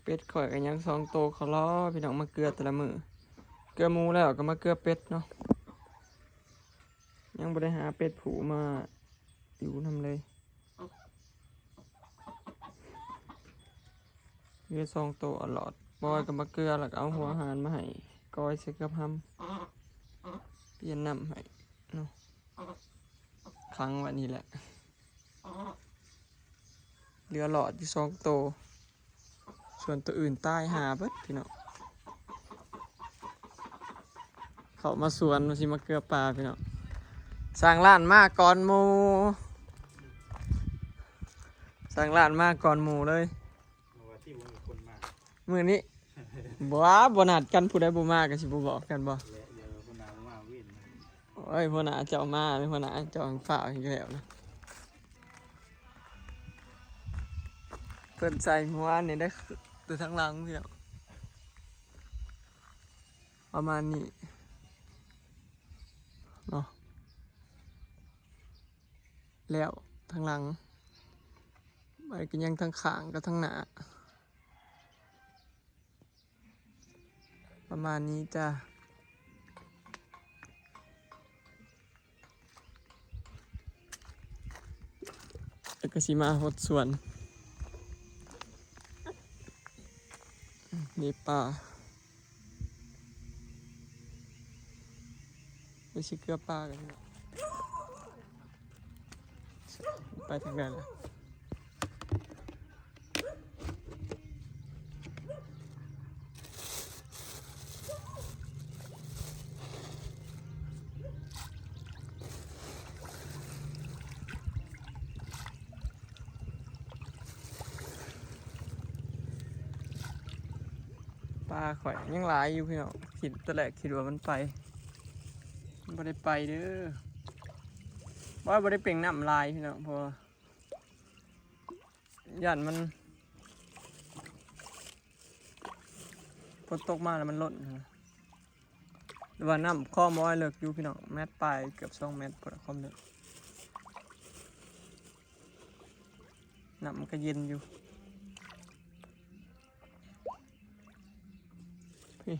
ເປັດຂ້ອຍກໍຍັງສອງໂຕ ເຂົາລໍພີ່ນ້ອງມາເກືອແຕ່ລະມື້ ເກືອໝູແລ້ວກໍມາເກືອເປັດເນາະ. ຍັງບໍ່ໄດ້ຫາເປັດຜູ້ມາຢູ່ນຳເລີຍ ເຫຼືອສອງໂຕອະຫຼອດ. ບອຍກໍມາເກືອ ແລ້ວກໍເອົາຫົວອາຫານມາໃຫ້ ກ້ອຍໃສ່ເກືອຫຳ ປ່ຽນນ້ຳໃຫ້ເນາະ ຂັງໄວ້ນີ້ແຫຼະ. ເຫຼືອຫຼອດຢູ່ສອງໂຕ ສ່ວນໂຕອື່ນຕາຍຫ່າເບິດພີ່ນ້ອງ. ເຂົ້າມາສວນວ່າຊິມາເກືອປາພີ່ນ້ອງ ສ້າງຮ້ານມາກ່ອນໝູ່ ສ້າງຮ້ານມາກ່ອນໝູ່ເລີຍ. ມື້ນີ້ ບໍ່ ບໍ່ນັດກັນ ຜູ້ໃດບໍ່ມາກໍຊິບໍ່ບອກກັນບໍ? ໂອ້ຍ ຫົວໜ້າເຈົ້າມາ ຫົວໜ້າເຈົ້າຟ້າວອີກແລ້ວນະ. ເພິ່ນໃສ່ມື້ວານນີ້ໄດ້ແຕ່ທາງຫຼັງພີ່ນ້ອງ ປະມານນີ້ເນາະ ແລ້ວທາງຫຼັງ ບາດນີ້ກໍຍັງທາງຂ້າງກັບທາງໜ້າ. ປະມານນີ້ຈ້າ ແລ້ວກໍຊິມາຮອດສວນ ນີ້ປາ ໄປຊິເກືອປາກັນ ໄປທາງໃດລະ? ປາຂ້ອຍຍັງຫຼາຍຢູ່ພີ່ນ້ອງ ຄິດ ຕອນແລກຄິດວ່າມັນໄປ ມັນບໍ່ໄດ້ໄປເດີ. ບໍ່ ບໍ່ໄດ້ເປັ່ງນ້ຳຫຼາຍພີ່ນ້ອງ ເພາະວ່າ ຢ້ານມັນ ຝົນຕົກມາແລ້ວມັນລົ້ນນະ ແຕ່ວ່ານ້ຳຄອງບໍ່ເລິກຢູ່ພີ່ນ້ອງ ແມັດປາຍ ເກືອບສອງແມັດພຸ້ນລະ ຄວາມເລິກ ນ້ຳມັນກໍເຢັນຢູ່. ພີ້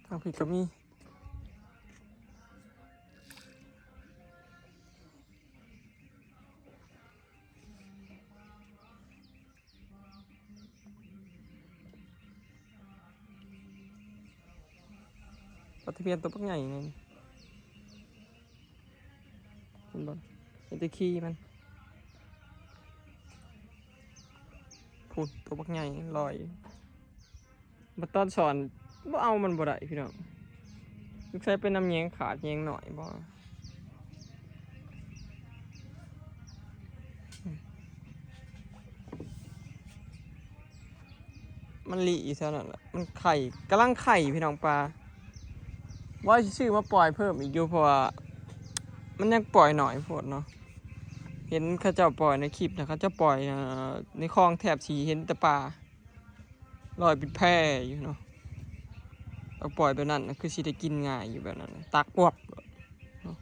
ທາງພີ້ກໍມີ. ປາຕະເພຍນຕົວບັກໃຫຍ່ນີ້ ເຫັນບໍ່? ເຫັນແຕ່ຂີ້ມັນ ພຸ້ນ ຕົວບັກໃຫຍ່ລອຍ. ບັດຕອນສອນບໍ່ເອົາມັນບໍ່ໄດ້ພີ່ນ້ອງ ສົງໄສໄປນຳແຍງຂາດແຍງໜ້ອຍບໍ? ມັນລີ້ຢູ່ແຖວນັ້ນແຫຼະ ມັນໄຂ່ ກຳລັງໄຂ່ພີ່ນ້ອງປາ. ວ່າຊິຊື້ມາປ່ອຍເພີ່ມອີກຢູ່ ເພາະວ່າມັນຍັງປ່ອຍໜ້ອຍໂພດເນາະ. ເຫັນເຂົາເຈົ້າປ່ອຍໃນຄລິບນະ ເຂົາເຈົ້າປ່ອຍ ເອີ ໃນຄອງແທບຊິເຫັນແຕ່ປາ ລອຍເປັນແພຢູ່ເນາະ. ເອົາປ່ອຍແບບນັ້ນນະ ຄືຊິໄດ້ກິນງ່າຍຢູ່ແບບນັ້ນນະ ຕັກປວບໂລດເນາະ.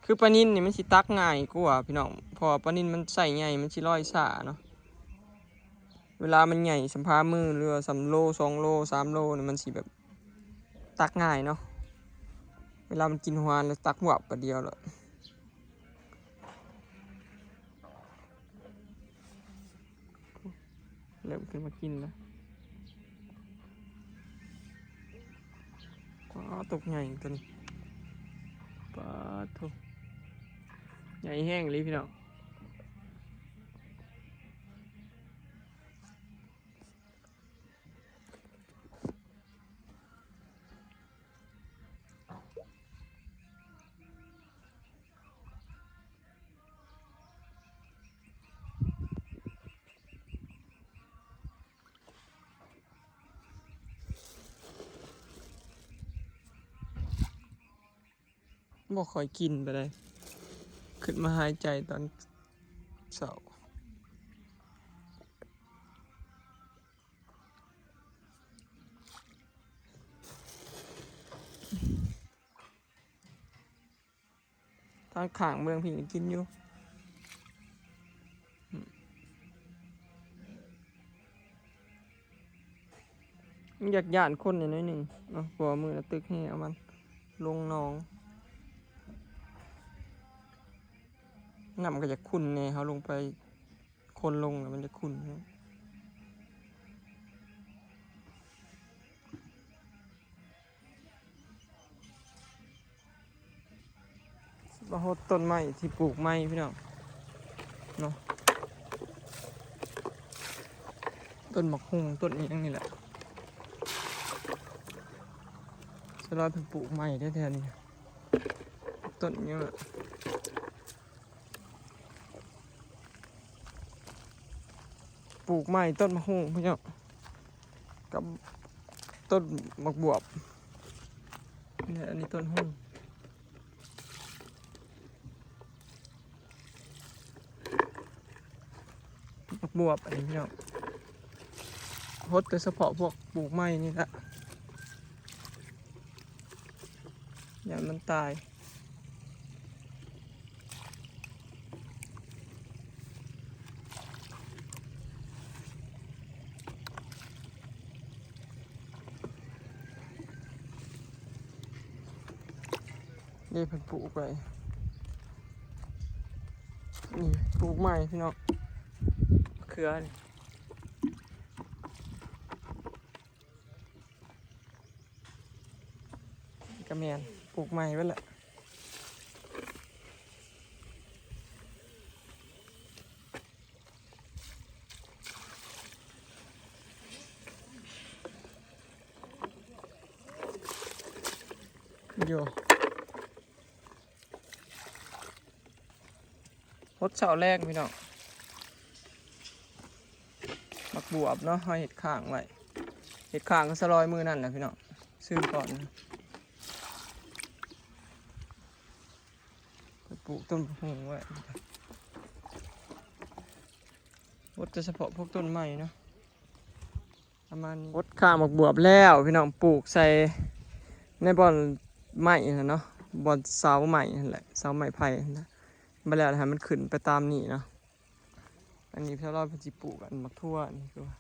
ຄືປານິນນີ້ມັນຊິຕັກງ່າຍກວ່າພີ່ນ້ອງ ເພາະວ່າປານິນມັນໄຊໃຫຍ່ ມັນຊິລອຍຊ້າເນາະ. ເວລາມັນໃຫຍ່ສ່ຳຝ່າມື ຫຼືວ່າສ່ຳໂລ ສອງໂລ ສາມໂລນີ້ ມັນຊິແບບຕັກງ່າຍເນາະ. ເວລາມັນກິນຫົວແລ້ວຕັກຫວາບບາດດຽວໂລດ. ເລີ່ມຂຶ້ນມາກິນແລ້ວ. ປາດ ຕົກໃຫຍ່ຕົວນີ້ ປາດໂທ້ ໃຫຍ່ແຮງອີ່ຫຼີພີ່ນ້ອງ. ບໍ່ຄ່ອຍກິນປານໃດ ຂຶ້ນມາຫາຍໃຈຕອນເຊົ້າ. ທາງຂ້າງເບື້ອງພີ້ກໍກິນຢູ່. ອືມ. ຢາກຢ້ານຄົນແດ່ໜ້ອຍໜຶ່ງເນາະ ເພາະວ່າມື້ລະຕຶກແຮ່ເອົາມັນລົງໜອງ ນ້ຳກໍຢາກຂຸ່ນແດ່ ເຮົາລົງໄປຄົນລົງແລ້ວມັນຈະຂຸ່ນ. ມາຮອດຕົ້ນໄມ້ທີ່ປູກໃໝ່ພີ່ນ້ອງເນາະ ຕົ້ນໝາກຫຸ່ງ ຕົ້ນອີ່ຫຍັງນີ້ແຫຼະ ສະຫຼອຍເພິ່ນປູກໃໝ່ແທ້ໆນີ້ ຕົ້ນອີ່ຫຍັງລະ ປູກໃໝ່ຕົ້ນໝາກຫຸ່ງພີ່ນ້ອງ ກັບຕົ້ນໝາກບວບ ນີ້ ອັນນີ້ຕົ້ນຫຸ່ງ ໝາກບວບອັນນີ້ພີ່ນ້ອງ ຫົດແຕ່ສະເພາະພວກປູກໃໝ່ນີ້ລະ ຢ້ານມັນຕາຍ. ນີ້ເພິ່ນປູກໄວ້ ນີ້ປູກໃໝ່ພີ່ນ້ອງ ມະເຂືອນີ້. ກະແມ່ນ ປູກໃໝ່ເບິດລະ ຢູ່ ຫົດເຊົ້າແລງພີ່ນ້ອງ ໝາກບວບເນາະ ເຮົາເຮັດຄ້າງໄວ້ ເຮັດຄ້າງກັບສະຫຼອຍມື້ນັ້ນແຫຼະພີ່ນ້ອງ ຊື້ກ່ອນ ໄປປູກຕົ້ນຫຸ່ງໄວ້ ຫົດແຕ່ສະເພາະພວກຕົ້ນໃໝ່ເນາະ. ປະມານນີ້ ຫົດຄ້າງໝາກບວບແລ້ວພີ່ນ້ອງ ປູກໃສ່ໃນບ່ອນໄມ້ຫັ້ນເນາະ ບ່ອນເສົາໄມ້ຫັ້ນແຫຼະ ເສົາໄມ້ໄຜ່ຫັ້ນນະ ບາດແລ້ວໃຫ້ມັນຂຶ້ນໄປຕາມນີ້ເນາະ. ອັນນີ້ຊາວລາວເພິ່ນຊິປູກອັນໝາກຖົ່ວນີ້ ຄືວ່າ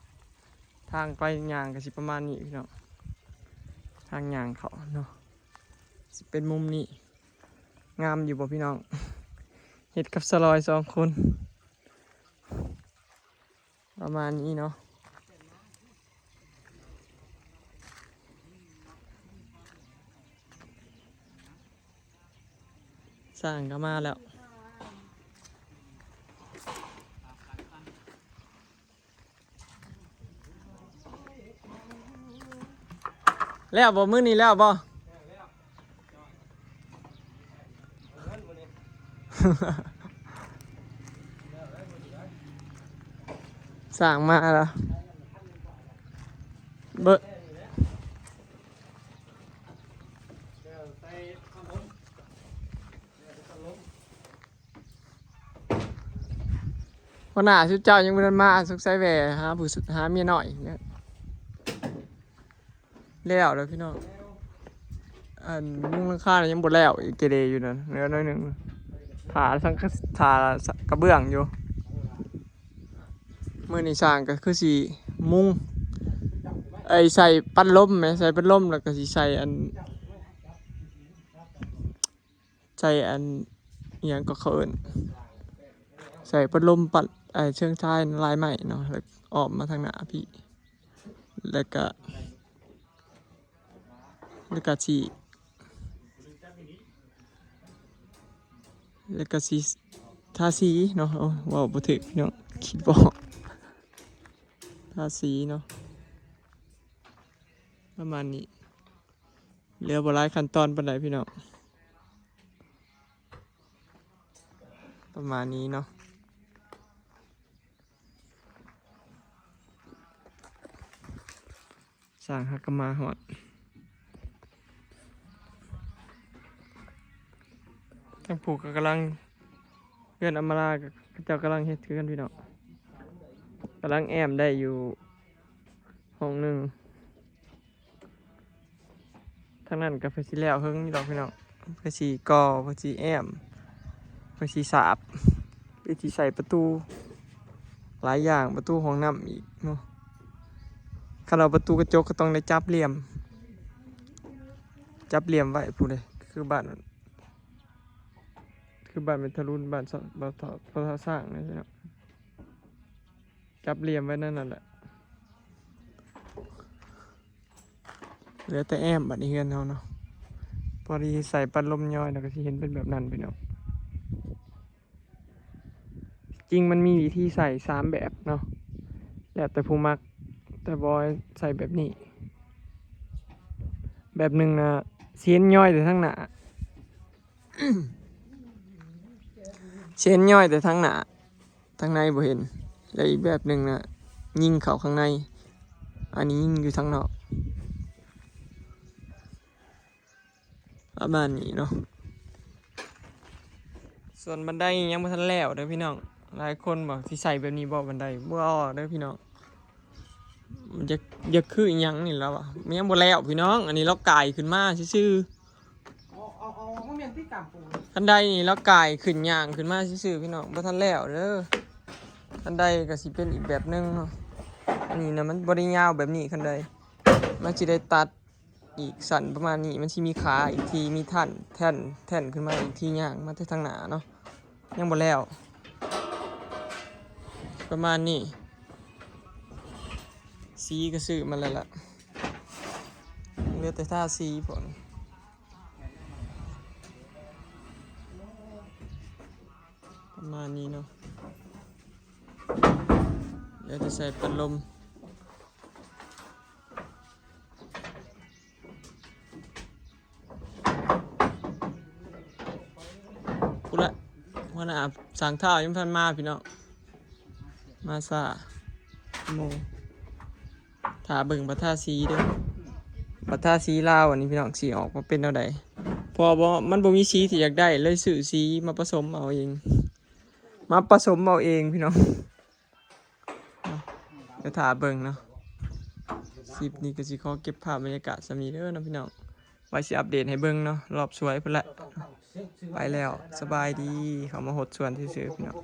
ທາງໄປຍ່າງກໍຊິປະມານນີ້ພີ່ນ້ອງ ທາງຍ່າງເຂົ້າເນາະ ຊິເປັນມຸມນີ້ ງາມຢູ່ບໍ່ພີ່ນ້ອງ ເຮັດກັບຊາວລາວສອງຄົນ. ປະມານນີ້ເນາະ ຊ່າງກໍມາແລ້ວ ແລ້ວບໍ່? ມື້ນີ້ແລ້ວບໍ່? ສ້າງມາແລ້ວ ເບິ່ງ ຫົວໜ້າຊຸມເຈົ້າຍັງບໍ່ທັນມາ ສົງໄສແວ່ຫາຜູ້ ຫາເມຍນ້ອຍເນາະ. ແລ້ວແລ້ວພີ່ນ້ອງ ອັນມຸງຫຼັງຄາຍັງບໍ່ແລ້ວອີກ ເກເລຢູ່ນັ້ນ ເຫຼືອໜ້ອຍໜຶ່ງ ຖ້າສັງກະ ຖ້າກະເບື້ອງຢູ່. ມື້ນີ້ຊ່າງກໍຄືຊິມຸງ ເອີຍ ໃສ່ປັດລົມແໝ່ ໃສ່ປັດລົມ ແລ້ວກໍຊິໃສ່ອັນ ໃສ່ອັນ ອີ່ຫຍັງກໍເຂົາເອີ້ນ ໃສ່ປັດລົມ ປັດ ເອີ ເຊີງຊາຍລາຍໄມ້ເນາະ ແລ້ວອ້ອມມາທາງໜ້າພີ້ ແລ້ວກະ ແລ້ວກະຊິ ແລ້ວກະຊິທາສີເນາະ. ໂອ້ ເວົ້າບໍ່ຖືກພີ່ນ້ອງ ຄິດບໍ່ອອກ ທາສີເນາະ ປະມານນີ້. ເຫຼືອບໍ່ຫຼາຍຂັ້ນຕອນປານໃດພີ່ນ້ອງ ປະມານນີ້ເນາະ. ຊ່າງຫາກະມາຮອດ ທາງຜູ້ກໍກຳລັງ ເຮືອນອຳມາລາ ເຂົາເຈົ້າກຳລັງເຮັດຄືກັນພີ່ນ້ອງ ກຳລັງແອ້ມໄດ້ຢູ່ຫ້ອງໜຶ່ງ. ທາງນັ້ນກໍເພິ່ນຊິແລ້ວເຫິງຢູ່ດອກພີ່ນ້ອງ ເພິ່ນຊິກໍ່ ເພິ່ນຊິແອ້ມ ເພິ່ນຊິສາບ ເພິ່ນຊິໃສ່ປະຕູຫຼາຍຢ່າງ ປະຕູຫ້ອງນ້ຳອີກເນາະ. ຄັນເອົາປະຕູກະຈົກກໍຕ້ອງໄດ້ຈັບຫຼ່ຽມ ຈັບຫຼ່ຽມໄວ້ພຸ້ນເດ້ ຄືບ້ານ ຄືບ້ານແມ່ນທະລຸນ ບ້ານສະ ບ່າວເຖົ້າ ພໍ່ເຖົ້າຊ້າງນີ້ເນາະ ຈັບຫຼ່ຽມໄວ້ນັ້ນ ນັ້ນແຫຼະ. ເຫຼືອແຕ່ແອ້ມ ບັດນີ້ເຮືອນເຮົາເນາະ ພໍດີໃສ່ປັດລົມຍ້ອຍ ແລ້ວກໍຊິເຫັນເປັນແບບນັ້ນພີ່ນ້ອງ. ຈິງມັນມີວິທີໃສ່ສາມແບບເນາະ ແລ້ວແຕ່ຜູ້ມັກ ແຕ່ບອຍໃສ່ແບບນີ້ ແບບໜຶ່ງນະ ຊິເຫັນຍ້ອຍແຕ່ທາງໜ້າ ຊິເຫັນຍ້ອຍແຕ່ທາງໜ້າ ທາງໃນບໍ່ເຫັນ ແລະອີກແບບໜຶ່ງນະ ຍິງເຂົ້າຂ້າງໃນ ອັນນີ້ຍິງຢູ່ທາງນອກ ປະມານນີ້ເນາະ. ສ່ວນບັນໄດຍັງບໍ່ທັນແລ້ວເດີພີ່ນ້ອງ ຫຼາຍຄົນບອກຊິໃສ່ແບບນີ້ບໍ່ບັນໄດ ບໍ່ເດີພີ່ນ້ອງ ມັນຢາກ ຢາກຄືອີ່ຫຍັງນີ້ແຫຼະວະ ມັນຍັງບໍ່ແລ້ວພີ່ນ້ອງ ອັນນີ້ລາວກ່າຍຂຶ້ນມາຊື່ໆ ເອົາ ເອົາ ເອົາ ບໍ່ແມ່ນຕິກາມປູ ຄັນໄດນີ້ລາວກ່າຍຂຶ້ນຍ່າງຂຶ້ນມາຊື່ໆ ພີ່ນ້ອງ ບໍ່ທັນແລ້ວເດີ ຄັນໄດກໍຊິເປັນອີກແບບໜຶ່ງເນາະ ອັນນີ້ນະມັນບໍ່ໄດ້ຍາວແບບນີ້ ຄັນໄດມັນຊິໄດ້ຕັດ ອີກສັ້ນປະມານນີ້ ມັນຊິມີຂາອີກທີ ມີແທ່ນ ແທ່ນ ແທ່ນຂຶ້ນມາອີກທີ ຍ່າງມາແຕ່ທາງໜ້າເນາະ ຍັງບໍ່ແລ້ວ ປະມານນີ້ ສີກໍຊື້ມາແລ້ວລະ ເຫຼືອແຕ່ທາສີພຸ້ນ ປະມານນີ້ເນາະ ເຫຼືອແຕ່ໃສ່ປັດລົມ. ພຸ້ນລະ ຫົວໜ້າຊ່າງທ້າວຍັງບໍ່ທັນມາພີ່ນ້ອງ ມາຊ້າໂມງ ຖ້າເບິ່ງບັດທາສີເດີ ບັດທາສີລາວອັນນີ້ພີ່ນ້ອງ ຊິອອກມາເປັນແນວໃດ ເພາະວ່າບໍ່ ມັນບໍ່ມີສີທີ່ຢາກໄດ້ ເລີຍຊື້ສີມາປະສົມເອົາເອງ ມາປະສົມເອົາເອງພີ່ນ້ອງ. ເນາະ ດຽວຖ້າເບິ່ງເນາະ ຄລິບນີ້ກໍຊິຂໍເກັບພາບບັນຍາກາດສ່ຳນີ້ເດີເນາະພີ່ນ້ອງ ໄວ້ຊິອັບເດດໃຫ້ເບິ່ງເນາະ ລອບສວນພຸ້ນແຫຼະ ໄປແລ້ວ ສະບາຍດີ ເຂົ້າມາຫົດສວນຊື່ໆ ພີ່ນ້ອງ.